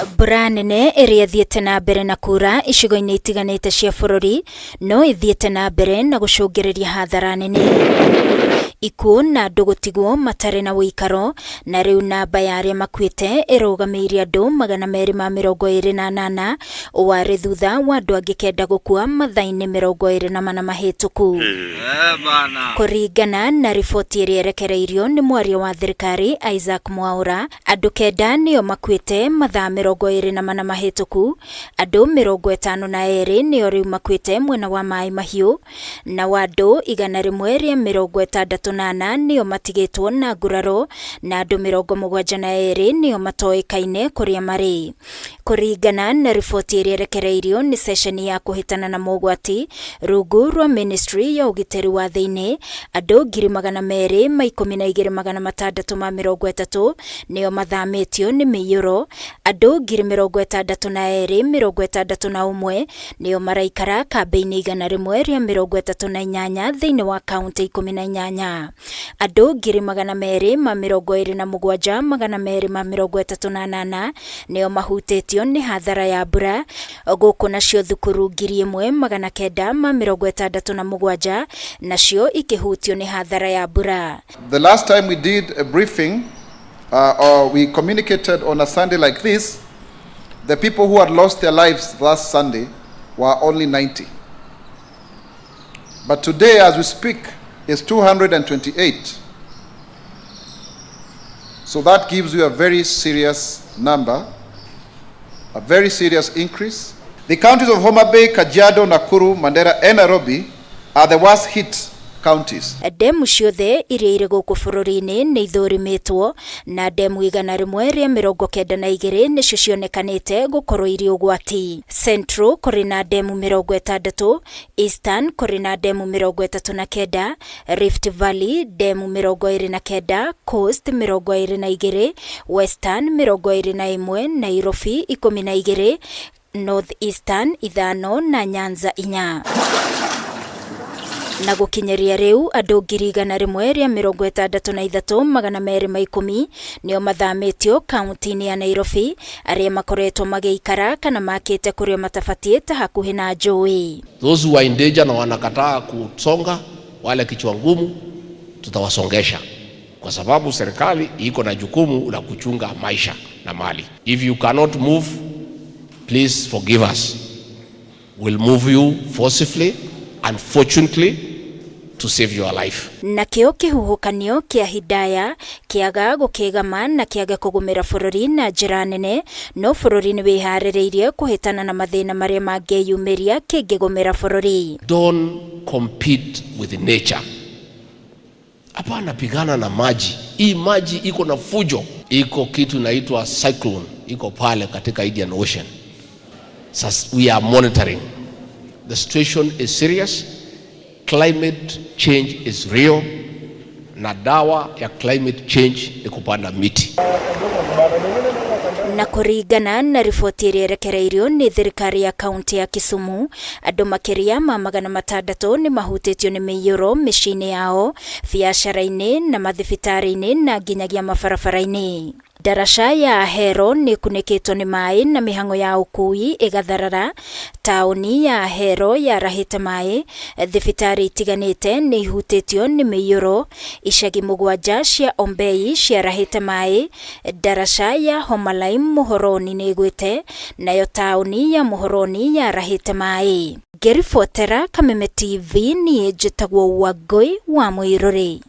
Mbura nene ĩrĩa ĩthiĩte na mbere na kuura icigo-inĩ itiganĩte cia bũrũri no ĩthiĩte na mbere na gũcũngĩrĩria hathara nene. Ikuũ na andũ gũtigwo matarĩ na ũikaro na rĩu namba ya arĩa makuĩte ĩrũgamĩire andũ 228 warĩ thutha wa andũ angĩ kenda gũkua mathaa-inĩ 24 mahĩtũku. Kũringana na riboti ĩrĩa ĩrekereirio nĩ mwaria wa thirikari Isaac Mwaura, andũ kenda nĩo makuĩte mathaa 24 mahĩtũku, andũ 52 nĩo rĩu makuĩte mwena wa Maĩ Mahiũ, nao andũ 164 nĩo matigĩtwo na nguraro na andũ 72 nĩo matoĩkaine kũrĩa marĩ. Kũringana na riboti ĩrĩa ĩrekereirio nĩ ceceni ya kũhĩtana na mogwati rungu rwa ministry ya ũgitĩri wa thĩinĩ, andũ 212,630 nĩo mathamĩtio nĩ mĩiyũro, andũ 62,061 nĩo maraikara kambĩ-inĩ 138 thĩinĩ wa kaunti 18. Andũ 227,238 nĩo mahutĩtio nĩ hathara ya mbura gũkũ nacio thukuru 1967 nacio ikĩhutio nĩ hathara ya mbura. The last time we did a briefing, or we communicated on a Sunday like this, the people who had lost their lives last Sunday were only 90. But today, as we speak, is 228. So that gives you a very serious number, a very serious increase. The counties of Homa Bay, Kajiado, Nakuru, Mandera, and Nairobi are the worst hit counties. Ndemu ciothe iria irĩ gũkũ bũrũri-inĩ nĩ ithũrimĩtwo na ndemu 192 nĩcio cionekanĩte gũkorwo irĩ ũgwati. Central kũrĩ na ndemu 60, Eastern kũrĩ na ndemu 39, Rift Valley ndemu 29, Coast 22, Western 21, Nairobi 12, North Eastern 5 na Nyanza 4. Na gũkinyĩria rĩu andũ 163,210 nĩo mathamĩtio kaunti-inĩ ya Nairobi arĩa makoretwo magĩikara kana makĩte kũrĩa matabatiĩ ta hakuhĩ na njũĩ. Those who are in danger na wanakataa kusonga, wale kichwa ngumu, tutawasongesha kwa sababu serikali iko na jukumu la kuchunga maisha na mali. If you cannot move, please forgive us. We'll move you forcibly, unfortunately, to save your life. Nakĩo kĩhuhũkanio kĩa Hidaya kĩaga gũkĩgama na kĩage kũgũmĩra bũrũri na njĩra nene, no bũrũri nĩ wĩharĩrĩirie kũhĩtana na mathĩna marĩa mangĩyumĩria kĩngĩgũmĩra bũrũri. Don't compete with nature. Hapana, pigana na maji. Hii maji iko na fujo, iko kitu inaitwa cyclone, iko pale katika Indian Ocean. Sasa we are monitoring. The situation is serious. Climate change is real. Na dawa ya climate change ni kupanda miti. Na kũringana na riboti ĩrĩa ĩrekereirio nĩ thirikari ya kaunti ya Kisumu, andũ makĩria ma 600 nĩ mahutĩtio nĩ mĩiyũro mĩciĩ-inĩ yao, biacara-inĩ na mathibitarĩ-inĩ na nginyagia mabarabara-inĩ. Ndaraca ya Ahero nĩ ĩkunĩkĩtwo nĩ maĩ na mĩhang'o ya ũkui ĩgatharara. Taũni ya Ahero yarahĩte maĩ, thibitarĩ itiganĩte nĩ ihutĩtio nĩ mĩiyũro, icagi 7 cia Ombei ciarahĩte maĩ, ndaraca ya Homalaim Muhoroni nĩ ĩgwĩte, nayo taũni ya Muhoroni yarahĩte maĩ. Ngĩribotera Kameme TV niĩ njĩtagwo Wangũi wa Mũirũrĩ.